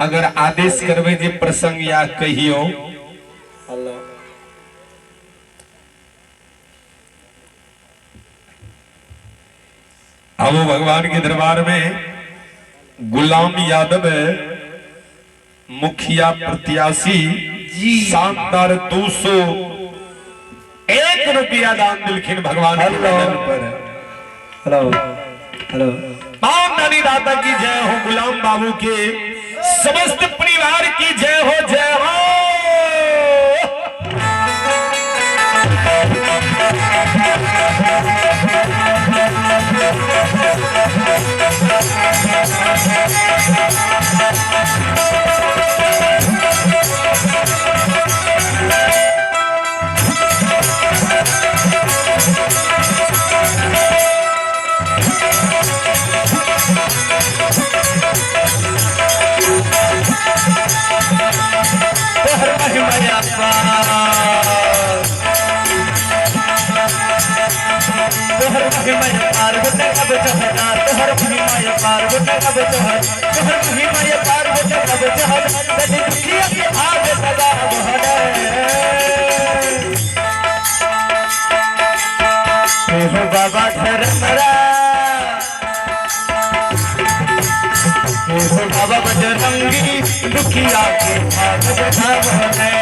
अगर आदेश करबै जे प्रसंग या कहियो। अब भगवान के दरबार में गुलाम यादव मुखिया प्रत्याशी जी शानदार 201 रुपया दान दिलखिन भगवान के चरण पर। हेलो हेलो, दानी दाता की जय हो, गुलाम बाबू के समस्त परिवार की जय हो, जय हो। तोहर महिमा अपार, तोहर महिमा अपार गुण अब चहदा, तोहर महिमा अपार गुण अब चहदा, तोहर महिमा अपार गुण अब चहदा, तनि दुखिया के भाग सदा बहने। हो बाबा धर्मराज, हो बाबा बजरंगी, दुखिया के भाग जगावने।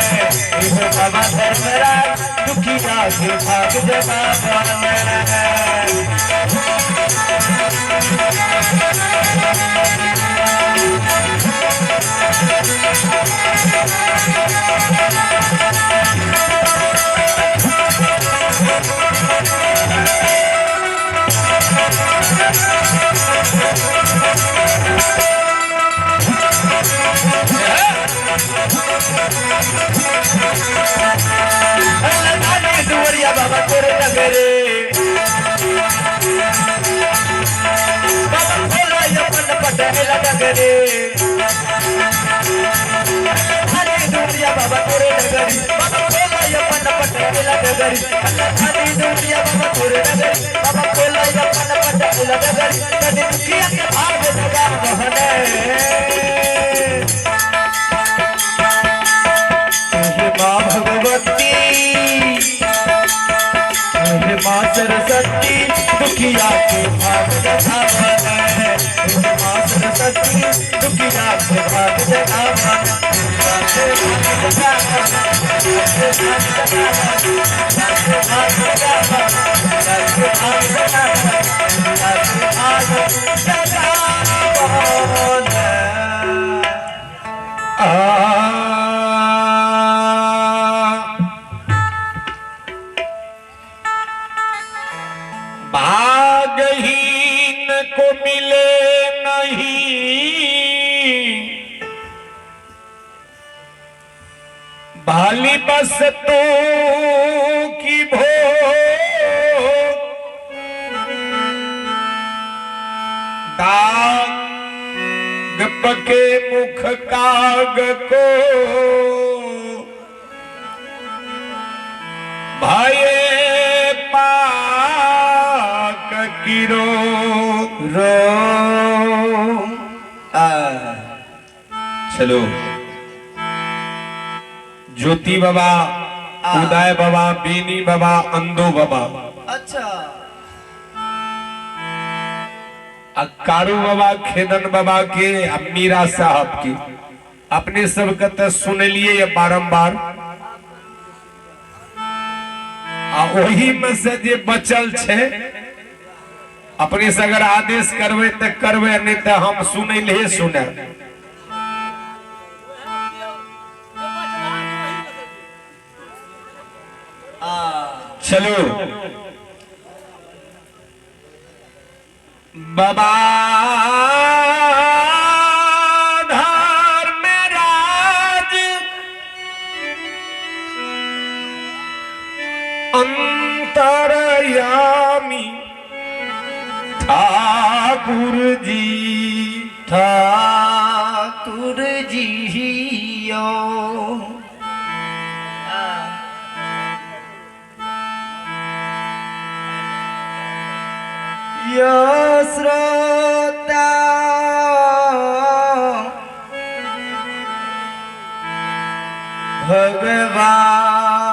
हो बाबा धर्मराज, दुखिया के भाग जगावने। लगाने दुवरिया बाबा तोरे नगरे, बाबा खोला अपन पटेल नगरे। लगाने दुवरिया बाबा तोरे नगरी, बाबा खोला अपन पटेल नगरी। लगाने दुवरिया बाबा तोरे नगरी, बाबा खोला अपन पटेल नगरी, तनि दुखिया के भाग जगा बहने। माँ भगवती, माँ सरस्वती, दुखिया के भाग जगावने। माँ सरस्वती, दुखिया के भाग जगावने। भागहीन को मिले नहीं, भाली बस तू की भोग, दाग पके मुख काग को, भाये पाक किरो रो। चलो ज्योति बाबा, उदय बाबा, बीनी बाबा, अंदो बाबा, अच्छा कारू बाबा, खेदन बाबा के, मीरा साहब के अपने सबके तो सुन लिए बारंबार। आ ओही में से जे बचल छे अपने से अगर आदेश करवे तो करवे, नहीं तो हम सुने ले सुने। चलो बाबा धर्मराज अंतरयामी ठाकुर जी, ठाकुर जी यो। यो श्रोता भगवान।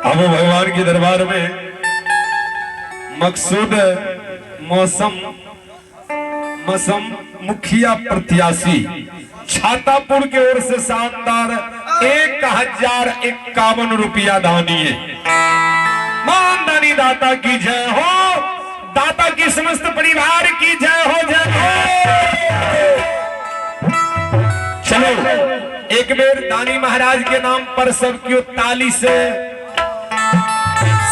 अब भगवान के दरबार में मकसूद मौसम मौसम मुखिया प्रत्याशी छातापुर के ओर से शानदार 1051 रुपया दानिए। मानदानी दाता की जय हो, दाता की समस्त परिवार की जय हो, जय हो। चलो एक बेर दानी महाराज के नाम पर सबकी ताली से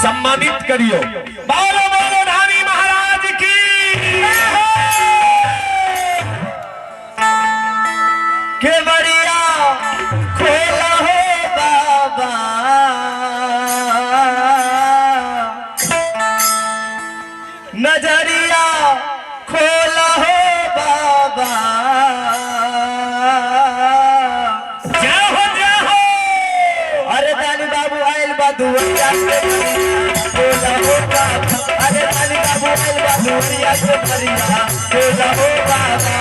सम्मानित करियो। बोलो बोलो दानी महाराज की जय हो। केवड़िया खोला हो बाबा, नजरिया खोला हो बाबा। जय हो जय हो। अरे दानी बाबू आयल बा दुआरिया के खोला हो बाबा। अरे दानी बाबू आयल बा दुआरिया के भरिया खोला हो बाबा।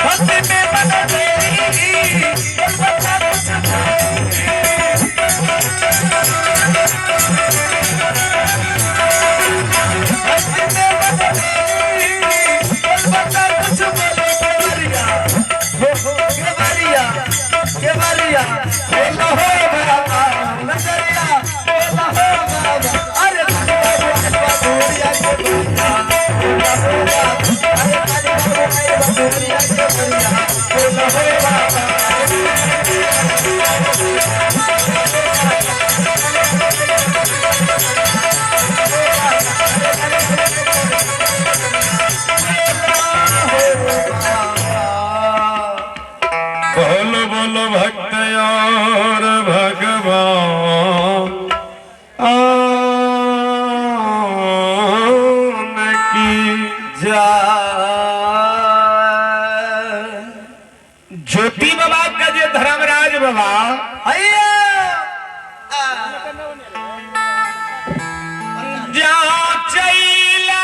भक्ति में बन गई बता कुछ भक्ति में बन गई बता कुछ बोलो केवरिया हो हो केवरिया केवरिया खोला हो बाबा नजरिया खोला हो बाबा। अरे बाबू दुनिया के दुनिया खोला हो बाबा। अरे बाबू दुनिया के दुनिया खोला हो बाबा। बोलो बोलो भक्त और भगवान आन की जा ज्योति बाबा का जे धर्मराज बाबा अय्या जा चैला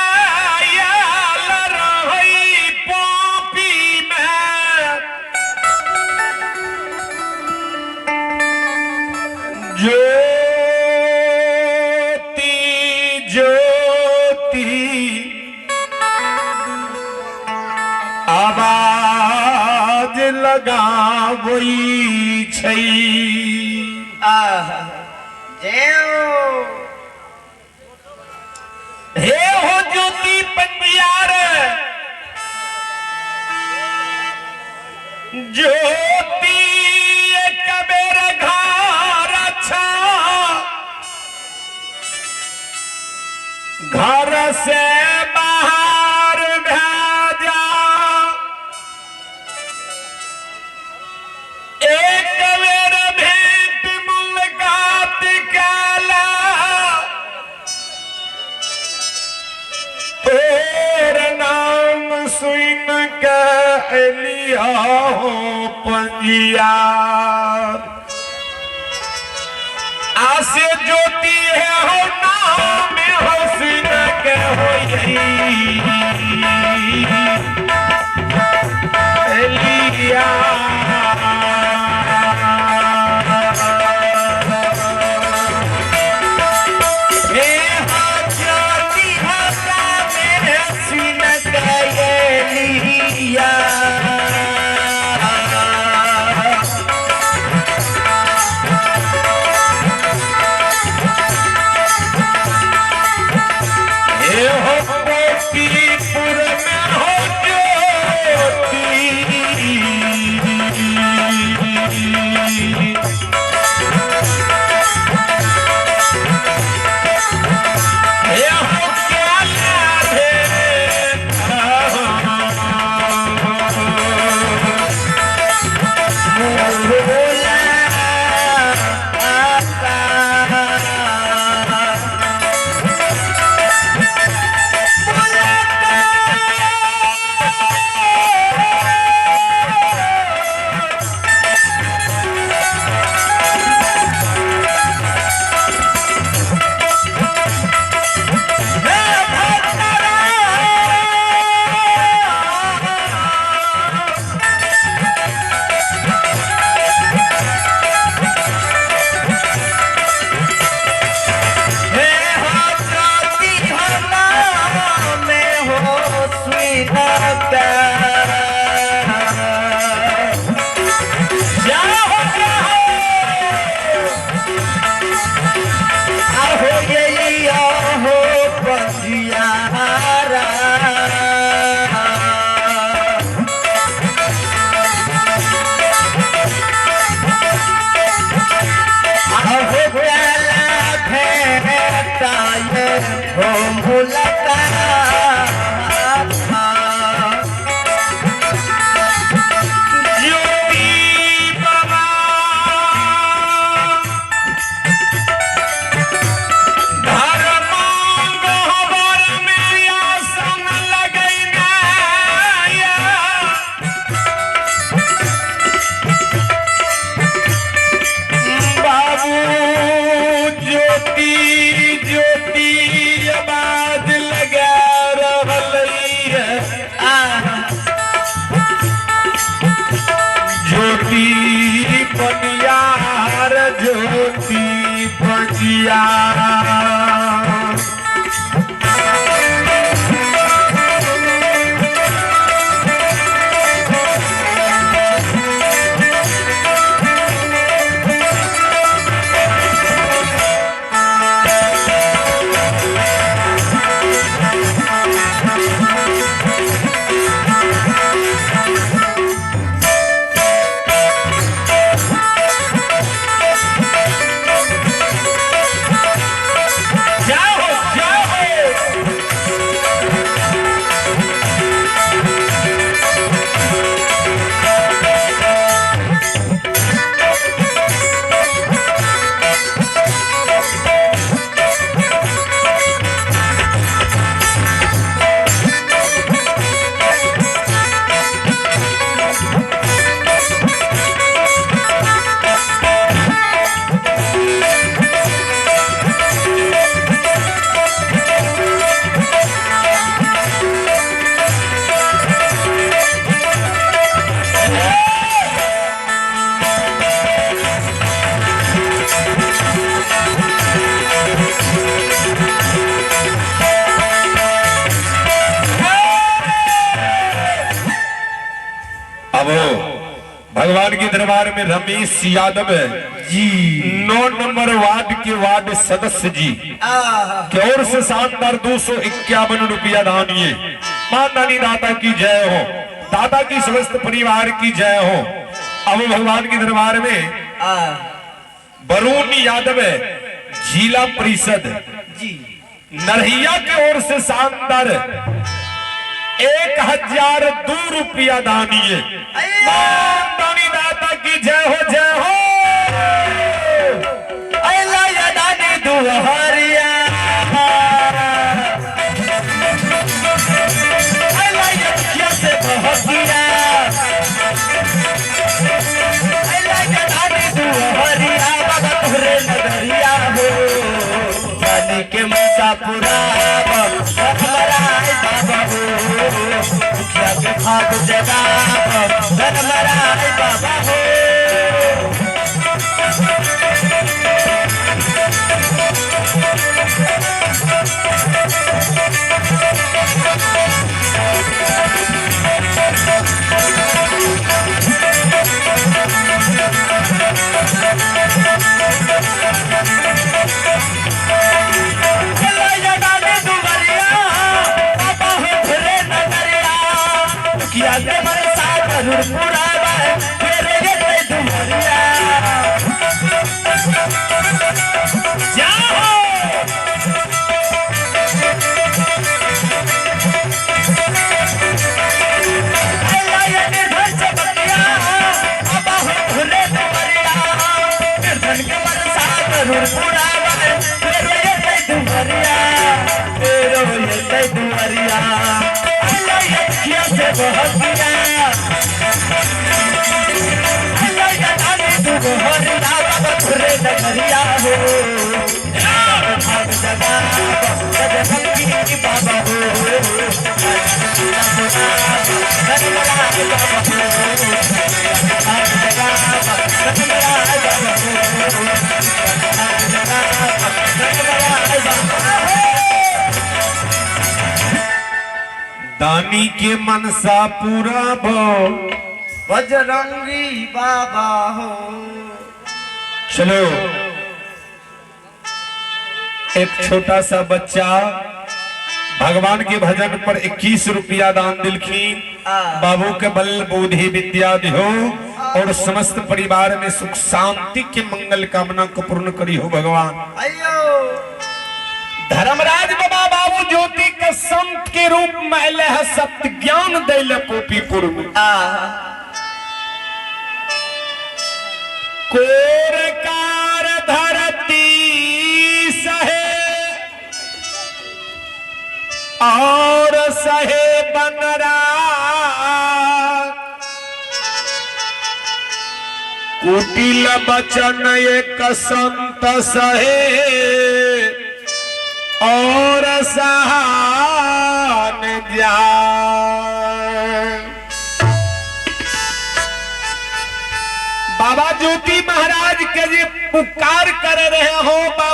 आयल रहई पापी में ज्योति ज्योति आवाज लगावई छै। आहा जय हे हो ज्योति पंजियार ज्योति कबेर घर अच्छा घर से बाहर भेजा एक बेर भेंट मुलाकात काला तोर नाम सुन के एलिया हो पंजियार आसे ज्योति है हो नाम हो सुन के हो एलिया। हे हो ज्योति होता मेरे सुन गए लिया। हे हो मोतीपुर में हो ज्योति हे हो क्या बोला ज्योति बनियार ज्योति बनियार। जय हो, जय हो। अब भगवान के दरबार में रमेश यादव जी 9 नंबर वार्ड के वार्ड सदस्य जी की ओर से शानदार 251 रुपया दान। ये मानदानी दाता की जय हो, दादा की समस्त परिवार की जय हो। अब भगवान के दरबार में वरुण यादव जिला परिषद जी नरहिया की ओर से शानदार 1002 रुपया दानिए। दानी दाता की जय हो, जय हो। अल्लाह दानी दुहरिया, अल्लाह दुखिया से बहकिया, अल्लाह दानी दुहरिया बाबा तुहरे नगरिया हो। दानी के मनसा पूरा बाबा हो, दुखिया के भाग जगा धर्मराय बाबा हो। दानी के मनसा पूरा भो बजरंगी बाबा हो। चलो एक छोटा सा बच्चा भगवान के भजन पर 21 रुपया दान दिलखीन। बाबू के बल बुद्धि विद्या दिहो और समस्त परिवार में सुख शांति के मंगल कामना को पूर्ण करी हो भगवान। धर्मराज बाबा बाबू ज्योति के संत के रूप में अले है सत्य ज्ञान दैले पोपीपुर में। कोर कार धरती सहे और सहे बनरा, कुटिल बचन एक संत सहे और सहान जान। के जी पुकार कर रहे हो बाबा।